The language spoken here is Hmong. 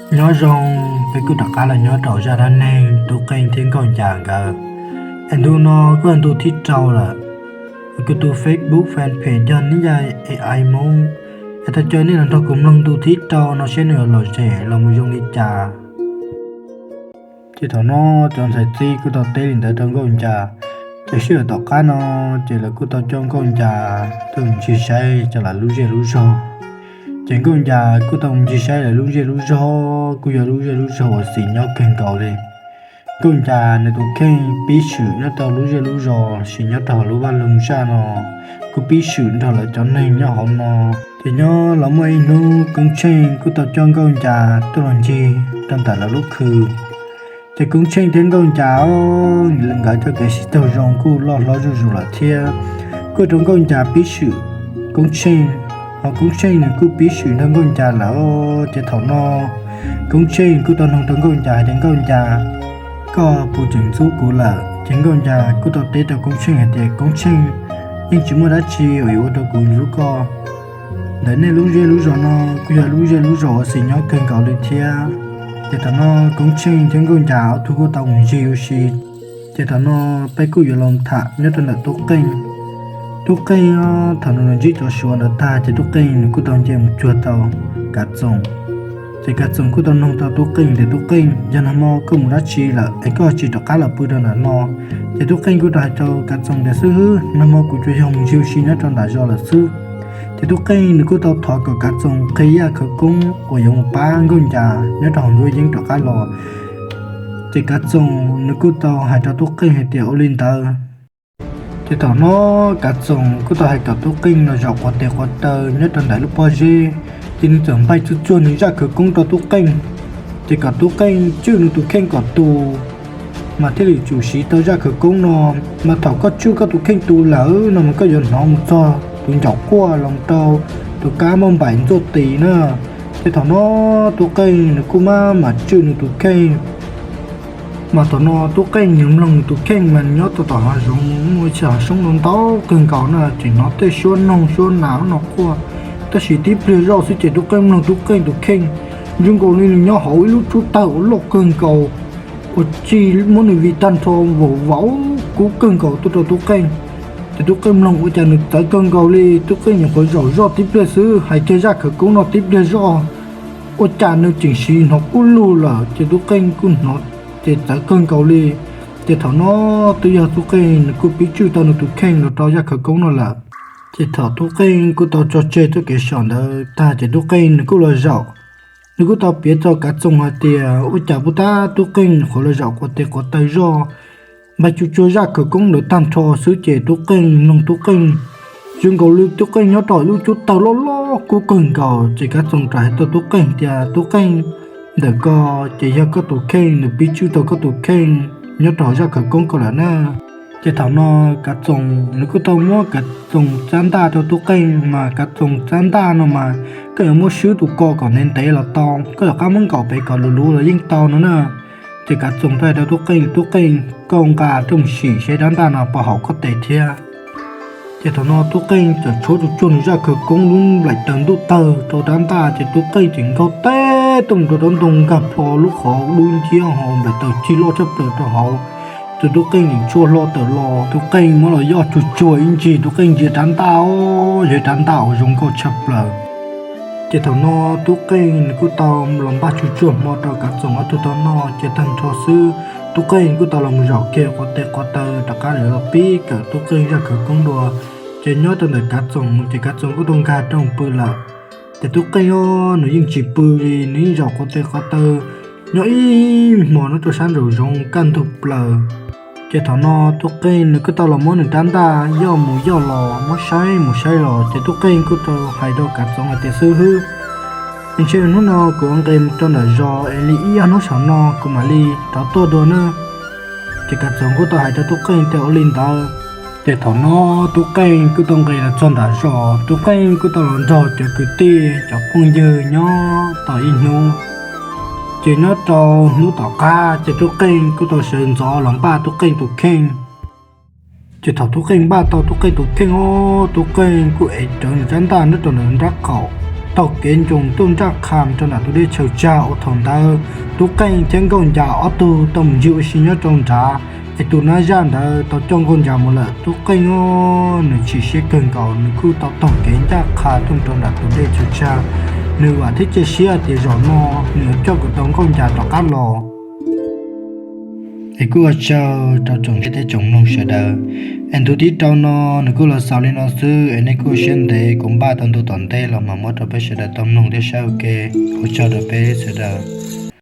Nyob zoo, peb kuj rov qab los nyob rau zaj dab neeg Tub Qeej thiab Nkauj Ncas nkawd. Es ntu no kuj yog ntu thib rau lawm. Kuv tus Facebook fanpage yog Neb Yaj A I Hmoob, es tau caw nej los nrog kuv mloog ntu thib rau no seb nws yuav lom zem los mus zoo li cas. Ces thaum no cov ntxhais txib kuj tau teb li ntawd rau Nkauj Ncas. Ces sij hawm tom qab no, ces lawv kuj tau coj Nkauj Ncas tuaj mus ncig saib cov lawv lub zej lub zog. Ces Nkauj Ncas kuj tau mus ncig saib lawv lub zej lub zog, kuj yog lub zej lub zog uas xis nyob kawg nkaus li. Nkauj Ncas nws tus kheej pib swm nyob rau lub zej lub zog, sis nyob rau hauv lub vaj loog zaj no kuj pib swm nrog lawv cov neeg nyob hauv no. Ces nyob los muaj ib hnub Koob Tsheej kuj tau coj Nkauj Ncas tuaj los ncig rau ntawm lawv lub khw. Ces Koob Tsheej thiab Nkauj Ncas nkawd cov kev sib tog zoo kuj loj hlob zuj zus lawm thiab. Kuj rau Nkauj Ncas pib swm Koob Tsheej, ho Koob Tsheej nws kuj pib swm nrog Nkauj Ncas lawm. Ces thaum no Koob Tsheej kuj tau nug rau Nkauj Ncas hais tias, Nkauj Ncas, koj puas tseem ntxub kuv lawm? Ces Nkauj Ncas kuj tau teb rau Koob Tsheej hais tias, Koob Tsheej, yeej tsis muaj dab tsi uas yuav ua rau kuv ntxub koj. Ntawm nej lub zej lub zos no kuj yog lub zej lub zos uas xis nyob kawg nkaus li thiab. Ces thaum no Koob Tsheej thiab Nkauj Ncas ob tug kuj tau mus ncig ua si. Ces thaum no peb kuj yuav los tham nyob rau ntawm Tub Qeej. Tub Qeej thaum nws ntsib cov Suav ntawd tag ces Tub Qeej nws kuj tau nce mus cuag tau Kav Txoos. Ces Kav Txoos kuj tau nug rau Tub Qeej tias, Tub Qeej, yog nag hmo koj mus dab tsi lawm es koj tsis rov qab los pw rau ntawm no? Ces Tub Qeej kuj tau hais rau Kav Txoos tias, xwb hwb, nag hmo kuv tsuas yog mus ncig ua si nyob rau nram zos lawm xwb. Ces Tub Qeej nws kuj tau thov kom Kav Txoos qhia yaj khawv koob uas yuav mus pab Nkauj Ncas nyob rau hauv nruab yeeb rov qab los. Ces Kav Txoos nws kuj tau hais rau Tub Qeej hais tias, ua li ntawd. Ces thaum no Kav Txoos kuj tau hais kom Tub Qeej los zaum quav tes quav taw nyob rau ntawm lub pob zeb. Ces nws txawm npaj tsuag tsuag nws zaj khawv koob rau Tub Qeej, ces kom Tub Qeej tswj nws tus kheej kom tu, mas thiaj li tsum siv tau zaj khawv koob no. Mas thaum koj tswj koj tus kheej tu lawm no mas koj yuav hnov mus txog tus ncauj quaj los rau tus kab muaj npaim ntxuaj tis na. Ces thaum no Tub Qeej nws kuj maj mam tswj nws tus kheej. Mas thaum no Tub Qeej nws mloog nws tus kheej mas nyob tau tom hav zoov muaj ib txhia hav soob ntau ntau kawg nkaus na, tseem hnov tej suab noog suab nas no quaj. Tab sis tib pliag zoj xwb ces Tub Qeej mloog Tub Qeej tus kheej zoo nkaus li nws nyob hauv ib lub tsub tawg uas loj kawg nkaus, uas tsis muab nws vij tag nrho, vau vau kub kawg nkaus tuaj rau Tub Qeej. Ces Tub Qeej mloog ua cas nws txawv kawg nkaus li, Tub Qeej nyuam qhuav zaum zoj tib pliag xwb, hais kiag zaj khawv koob no tib pliag zoj, ua cas nws tseem siv hnov kub lug lawm, ces Tub Qeej kuj hnov ces txawv kawg nkaus li. Ces thaum no twb yog Tub Qeej nws kuj pib tswj tau nws tus kheej los rau zaj khawv koob no lawm. Ces thaum Tub Qeej kuj tau tso tseg txoj kev sov ntawd tag ces Tub Qeej nws kuj los zaum, nws kuj tau piav rau Kav Txoos hais tias ua cas puag ta Tub Qeej nyuam qhuav los zaum quav tes quav taw zoj, npaj tsuag tsuag zaj khawv koob ntawd tag nrho xwb ces Tub Qeej mloog Tub Qeej zoo nkaus li Tub Qeej nyob rau lub tsub tawg loj loj kub kawg nkaus. Ces Kav Txoos rov hais rau Tub Qeej tias, Tub Qeej, ntawm ko ces yog koj tus kheej, nws pib tswj tau koj tus kheej nyob rau hauv zaj khawv koob ko lawm na. Ces thaum no Kav Txoos nws kuj tau muab Kav Txoos tsab ntaj rau Tub Qeej, mas Kav Txoos tsab ntaj no mas koj yuav muab swb tus ko kom ntev ntev los tau, koj yuav qab muab nkaum pem kom luv luv los yeej tau no na. Ces Kav Txoos tau hais rau Tub Qeej, Tub Qeej, koj nqa rooj sim seb tsab ntaj no puas haum koj tes thiab. Ces thaum no Tub Qeej txawm tshuab tsuag tsuag nws zaj khawv koob lub nplaim taws ntuj tawg rau tsab ntaj ces Tub Qeej tseem nkaug teb tooj rau rab ntoo nkag plho lub qhov dub nciab ho nplaim taws cig loj tshaj plaws rau hauv. Ces Tub Qeej tseem tshuaj hlo tawm los, Tub Qeej muab los yoj tsuag tsuag ib ntsis, Tub Qeej ntsia tsab ntaj, yog tsab ntaj uas zoo nkauj tshaj plaws. Ces thaum no Tub Qeej nws kuj tau los npaj tsuag tsuag hmo rau Kav Txoos ob tug tau noj, ces tag nrho xwb Tub Qeej kuj tau los mus zaum kiag quav tes quav taw rov qab los pib kawm Tub Qeej zaj khawv koob dua. Ces nyob rau ntawm Kav Txoos ces Kav Txoos kuj tau nkag rooj pw lawm. Ces Tub Qeej nws yeej tsis pw li, nws yeej zaum quav tes quav taw nyob ib hmos nyob rau sab nraum zoov kaj ntug plaws. Ces thaum no Tub Qeej nws kuj tau los muab nws rab ntaj yoj mus yoj los, muab saib mus saib los, ces Tub Qeej kuj tau hais rau Kav Txoos hais tias, xwb hwb, ntshe hnub no kuv ua nqe rau nram zos es li ib ob hnub saum no kuv mam li rov tuaj dua na. Ces Kav Txoos kuj tau hais rau Tub Qeej tias ua li ntawd. Ces thaum no Tub Qeej kuj tau nqis los txog nram zos, Tub Qeej kuj tau los nrog cov kwv tij cov phooj ywg nyob tau ib hnub. Ces nyob rau hnub tom qab ces Tub Qeej kuj tau sawv ntxov los npaj Tub Qeej tus kheej. Ces thaum Tub Qeej npaj tau Tub Qeej tus kheej, Tub Qeej kuj ev rawv nws rab ntaj nyob rau nws nrab qaum. taug kev ncoo tuaj nraj qha rau nram tus dej chaw tsag uas thaum ntawd Tub Qeej thiab Nkauj Ncas ob tug tau mus ncig ua si nyob rau nrad, es tus nab zaj ntawd tau coj Nkauj Ncas mus lawm. Tub Qeej nws chim siab kawg nkaus, nws kuj tau taug kev ncaj qha tuaj rau nram tus dej chaw tsag. Nws vam thiab cia siab tias zaum no nws yuav coj kom tau Nkauj Ncas rov qab los. Es kuj ua tsaug rau tsoom saib thiab tsoom mloog sawv daws. Es ntu thib rau no nws kuj los xaus li no xwb, es nej kuj ua siab ntev kuv npaj tau ntu tom ntej los mam muab rau peb sawv daws tau mloog thiab saib ua ke. Ua tsaug rau peb sawv daws.